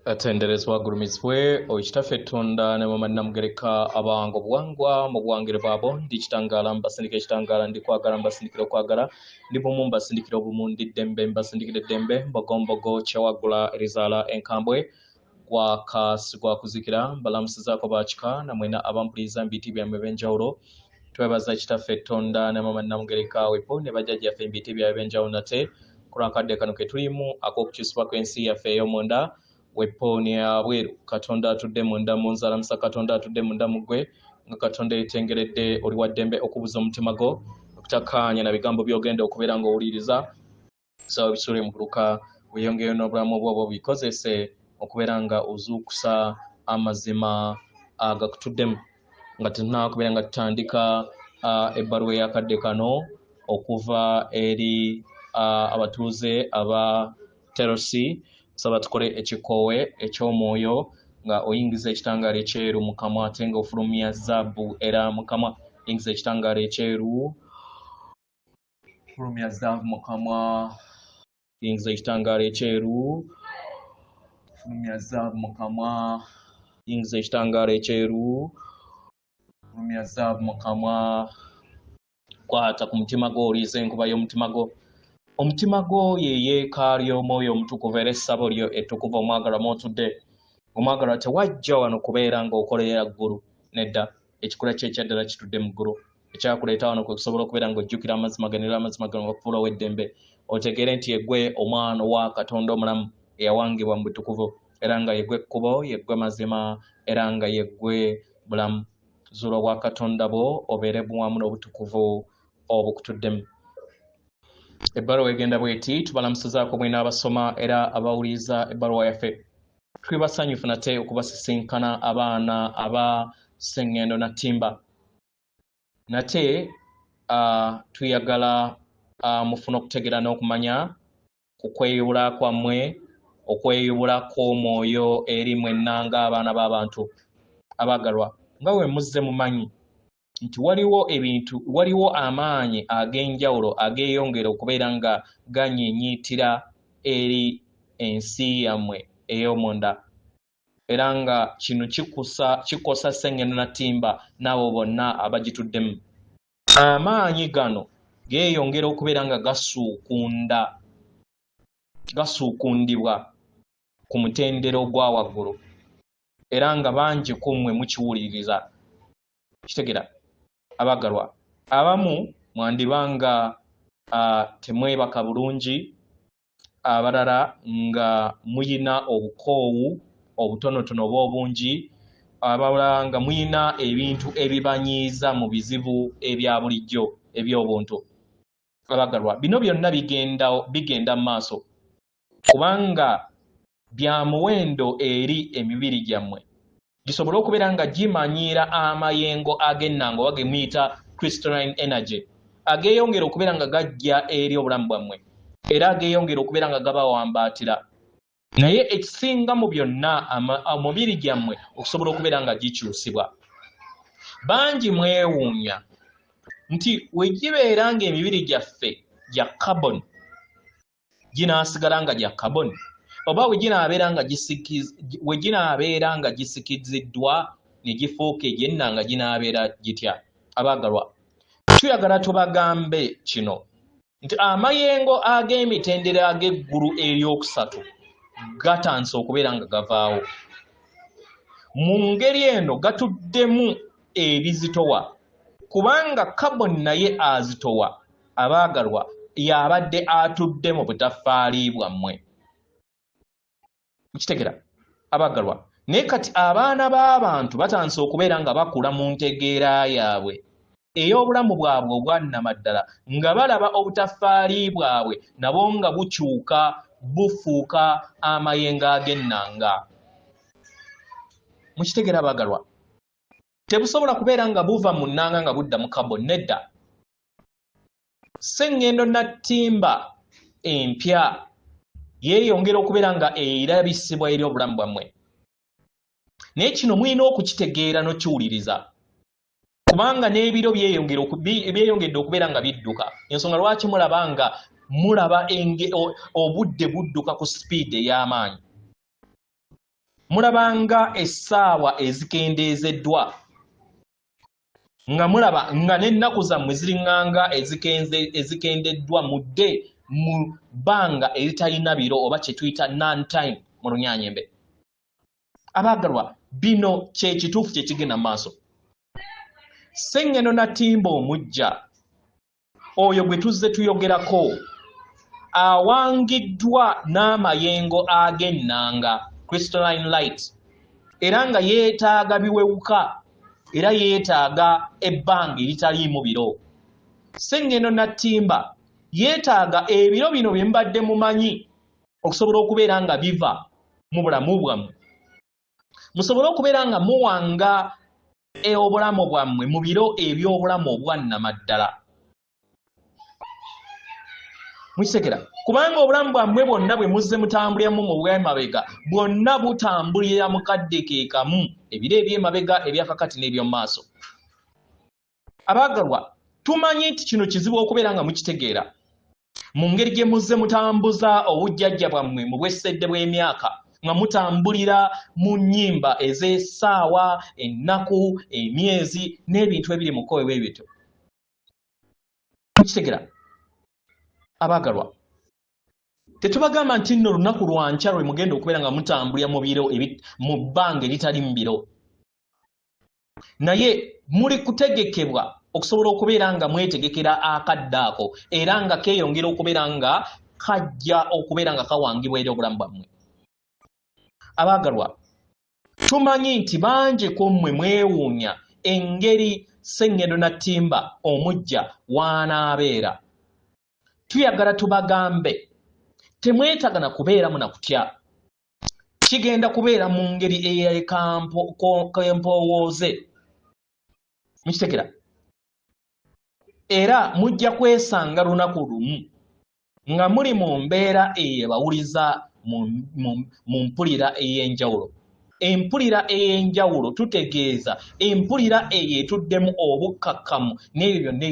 Atenderezebwa agulumizibwe oyo Kitaffe Ttunda ne Maama Nnamugereka abawanga obuwangwa mu buwangire bwabwo. Ndi kitangaala mbasindika ekitangaala, ndi kwagala mbasindikira okwagala, ndi bumu mbasindikira obumu, ndi ddembe mbasindikira eddembe, mbogombogo kyewaggula erizaala enkambwe, gwaka sigwakuzikira. Mbalamusizaako bakika namwena abampuliriza mu biti byammwe ebyenjawulo. Twebaza Kitaffe Ttunda ne Maama Nnamugereka wepo ne bajjajjaffe mu biti byabwe ebyenjawulo nate ku lwakadde kano ke tulimu ak'okukyusibwa kw'ensi yaffe ey'omunda wepo neyabweru. Katonda atudde munda mu nzalamusa, Katonda atudde munda mu ggwe, nga Katonda yetengeredde oli wa ddembe okubuza omutima gwo okutakkaanya na bigambo by'ogenda okubeera ng'owuliriza. Saba bisule muguluka weyongeyo n'obulamu bwo obwo bikozese okubeera nga ozuukusa amazima agakutuddemu. Nga tetunaba kubeera nga tutandika ebbaluwa ey'akadde kano okuva eri abatuuze aba Terosi, nsaba tukole ekikoowe eky'omwoyo nga oyingiza ekitangaala ekyeru mu kamwa ate nga ofulumya zaabu era mu kamwa. Yingiza ekitangaala ekyeru, fulumya zaabu mu kamwa. Yingiza ekitangaala ekyeru, fulumya zaabu mu kamwa. Yingiza ekitangaala ekyeru, fulumya zaabu mu kamwa. Kwata ku mutima gwo, oliiza enkuba y'omutima gwo. Omutima gwo ye yeekaalu y'Omwoyo Omutukuvu era essabo lyo ettukuvu omwagalwa mw'otudde. Omwagalwa, tewajja wano kubeera ng'okolerera ggulu, nedda. Ekikula kye ekyaddala kitudde mu ggulu. Ekyakuleeta wano kwe kusobola okubeera ng'ojjukira amazima gano era amazima gano gakufuula ow'eddembe, otegeere nti yeggwe omwana wa Katonda omulamu eyawangibwa mu butukuvu, era nga yeggwe kkubo, yeggwe mazima, era nga yeggwe bulamu. Zuula obwa Katonda bwo obeere buwamu n'obutukuvu obukutuddemu. Ebbaluwa egenda bw'eti: tubalamusizaako mwena abasoma era abawuliriza ebbaluwa yaffe. Tuli basanyufu nate okubasisinkana abaana aba Sseŋŋendo na Ttimba. Nate tuyagala mufune okutegeera n'okumanya ku kweyubula kwammwe, okweyubula kw'omwoyo eri mwenna ng'abaana b'abantu abaagalwa. Nga bwe muzze mumanyi nti waliwo ebintu, waliwo amaanyi ag'enjawulo ageeyongera okubeera nga ganyenyiitira eri ensi yammwe ey'omunda, era nga kino kikosa Sseŋŋendo na Ttimba n'abo bonna abagituddemu. Amaanyi gano geeyongera okubeera nga gasuukundibwa ku mutendera ogwa waggulu, era nga bangi ku mmwe mukiwuliriza. Kitegera abagalwa, abamu mwandiba nga temwebaka bulungi, abalala nga muyina obukoowu obutonotono oba obungi, abalala nga muyina ebintu ebibanyiiza mu bizibu ebya bulijjo eby'obuntu. Abagalwa, bino byonna bigenda mu maaso kubanga bya muwendo eri emibiri gyammwe gisobole okubeera nga gimanyiira amayengo ag'ennanga oba ge muyita crystalline energy ageeyongera okubeera nga gajja eri obulamu bwammwe era ageeyongera okubeera nga gabawambaatira. Naye ekisinga mu byonna, omubiri gyammwe okusobola okubeera nga gikyusibwa. Bangi mwewuunya nti we gibeera ng'emibiri gyaffe gya carbon, ginaasigala nga gya carbon, oba we ginaabeera nga gisikiziddwa ne gifuuka egy'ennanga ginaabeera gitya? Abaagalwa, tuyagala tubagambe kino nti amayengo ag'emitendera ag'eggulu eryokusatu gatandise okubeera nga gavaawo. Mu ngeri eno gatuddemu ebizitowa, kubanga carbon naye azitowa. Abaagalwa, y'abadde atudde mu butaffaali bwammwe. Mukitegera abaagalwa? Naye kati abaana b'abantu batandise okubeera nga bakula mu ntegeera yaabwe ey'obulamu bwabwe obwannamaddala, nga balaba obutaffaali bwabwe nabo nga bukyuka bufuuka amayengo ag'ennanga. Mukitegera abaagalwa? Tebusobola kubeera nga buva mu nnanga nga budda mu carbon, nedda. Sseŋŋendo na ttimba empya yeeyongera okubeera nga erabisibwa eri obulamu bwammwe. Naye kino mulina okukitegeera n'okiwuliriza, kubanga n'ebiro byeyongedde okubeera nga bidduka. Ensonga lwaki mulaba nga mulaba obudde budduka ku sipiidi ey'amaanyi. Mulabanga essaawa ezikendeezeddwa, nga mulaba nga n'ennaku zammwe ziriŋŋanga ezikendeddwa mudde mu bbanga eritalina biro, oba kye tuyita non time mu Lunyanyembe. Abaagalwa, bino kye kituufu kye kigenda mu maaso. Sseŋŋendo Natimba omujja oyo gwe tuzze tuyogerako awangiddwa n'amayengo ag'ennanga, crystalline light, era nga yeetaaga biwewuka, era yeetaaga ebbanga eritaliimu biro. Sseŋŋendo Natimba yeetaaga ebiro bino bye mubadde mumanyi okusobola okubeera nga biva mu bulamu bwammwe, musobole okubeera nga muwanga obulamu bwammwe mu biro eby'obulamu obwannamaddala. Mukitegera? Kubanga obulamu bwammwe bwonna bwe muzze mutambuliramu mu bw'emabega bwonna butambulira mu kadde ke kamu, ebiro eby'emabega, ebyakakati n'eby'omu maaso. Abaagalwa, tumanyi nti kino kizibu okubeera nga mukitegeera mu ngeri gye muzze mutambuza obujjajja bwammwe mu bwessedde bw'emyaka, nga mutambulira mu nnyimba ez'essaawa, ennaku, emyezi n'ebintu ebiri mu kkowe bwe bityo. Mukitegera? Abaagalwa, tetubagamba nti nno olunaku lwa nkya lwe mugenda okubeera nga mutambulira mu biro mu bbanga eritali mu biro, naye muli kutegekebwa okusobola okubeera nga mwetegekera akadde ako, era nga keeyongera okubeera nga kajja okubeera nga kawangibwa eri obulamu bwammwe. Abaagalwa, tumanyi nti bangi ku mmwe mwewuunya engeri Sseŋŋendo Nattimba omuggya w'anaabeera. Tuyagala tubagambe temwetaaga na kubeeramu na kutya. Kigenda kubeera mu ngeri ey'ekempoowooze. Mukitegera? Era mujja kwesanga lunaku lumu nga muli mu mbeera eyebawuliza mu mpulira ey'enjawulo. Empulira ey'enjawulo tutegeeza empulira eyo etuddemu obukkakkamu n'ebyo byonna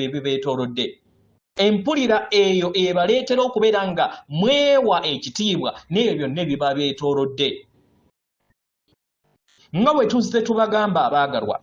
ebibeetoolodde. Empulira eyo ebaleetera okubeera nga mwewa ekitiibwa n'ebyo byonna ebibabeetoolodde. Nga bwe tuzze tubagamba abaagalwa,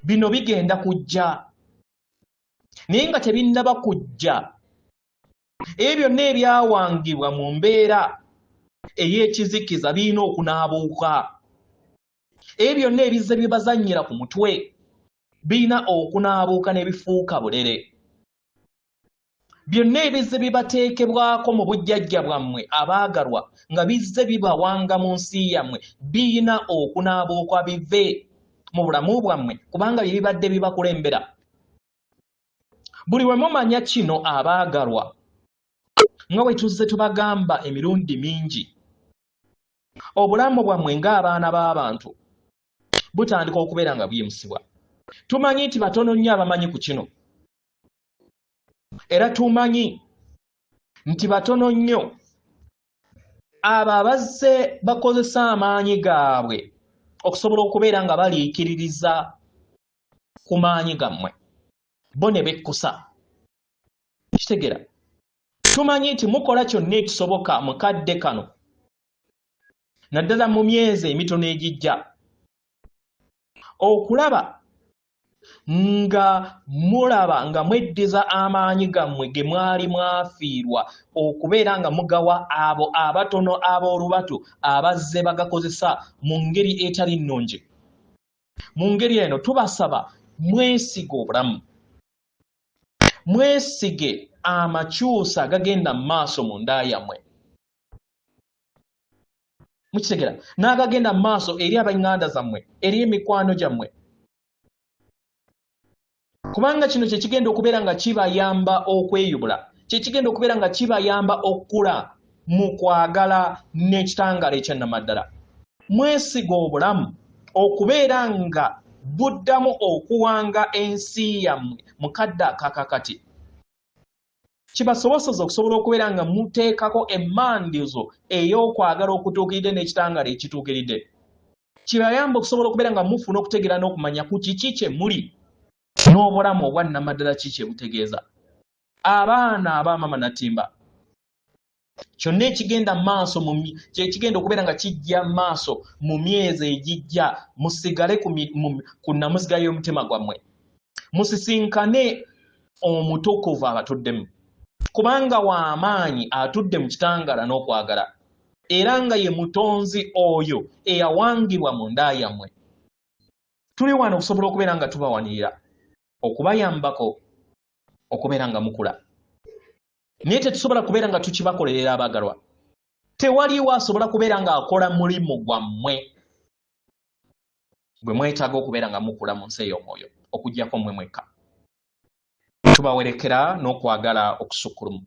bino bigenda kujja, naye nga tebinnaba kujja. Ebyo byonna ebyawangibwa mu mbeera ey'ekizikiza birina okunaabuuka. Ebyo byonna ebizze bibazannyira ku mutwe birina okunaabuuka ne bifuuka bulere. Byonna ebizze bibateekebwako mu bujjajja bwammwe abaagalwa nga bizze bibawanga mu nsi yammwe birina okunaabuuka bive mu bulamu bwammwe, kubanga bye bibadde bibakulembera. Buli we mumanya kino abaagalwa, nga bwe tuzze tubagamba emirundi mingi, obulamu bwammwe ng'abaana b'abantu butandika okubeera nga buyimusibwa. Tumanyi nti batono nnyo abamanyi ku kino, era tumanyi nti batono nnyo abo abazze bakozesa amaanyi gaabwe okusobola okubeera nga baliikiririza ku maanyi gammwe, bo ne bekkusa. Kitegeera? Tumanyi nti mukola kyonna ekisoboka mu kadde kano, naddala mu myezi emitono egijja, okulaba nga mulaba nga mweddiza amaanyi gammwe ge mwali mwafiirwa okubeera nga mugawa abo abatono ab'olubatu abazze bagakozesa mu ngeri etali nnungi. Mu ngeri eno tubasaba mwesige obulamu, mwesige amakyusa agagenda mu maaso mu nda yammwe, mukitegera, n'agagenda mu maaso eri ab'eŋŋanda zammwe, eri emikwano gyammwe, kubanga kino kye kigenda okubeera nga kibayamba okweyubula, kye kigenda okubeera nga kibayamba okukula mu kwagala n'ekitangaala ekyannamaddala. Mwesiga obulamu okubeera nga buddamu okuwanga ensi yammwe mu kadde akakakati, kibasoboseza okusobola okubeera nga muteekako emmanduso ey'okwagala okutuukiridde n'ekitangaala ekituukiridde. Kibayamba okusobola okubeera nga mufuna okutegeera n'okumanya ku kiki kye muli n'obulamu obwannamaddala ki kye butegeeza. Abaana aba Maama Natimba, Kyonna ekigenda maaso kyekigenda okubeera nga kijja maaso mu myezi egijja, musigale ku nnamuziga y'omutima gwammwe, musisinkane omutukuvu abatuddemu, kubanga w'amaanyi atudde mu kitangaala n'okwagala, era nga ye mutonzi oyo eyawangibwa mu nda yammwe. Tuli wano okusobola okubeera nga tubawanirira, okubayambako okubeera nga mukula, naye tetusobola kubeera nga tukibakolerera. Abagalwa, tewaliwo asobola kubeera ng'akola mulimu gwammwe gwe mwetaaga okubeera nga mukula mu nsi ey'omwoyo okuggyako mmwe mwekka. Tubawerekera n'okwagala okusukkulumu.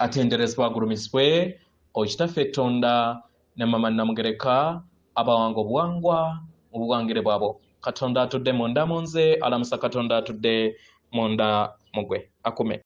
Atenderezebwa agulumizibwe Okitaffe Tonda ne Mama Namugereka, abawanga obuwangwa mu buwangire bwabwo. Katonda atudde munda mu nze alamusa Katonda atudde munda mu gwe akume.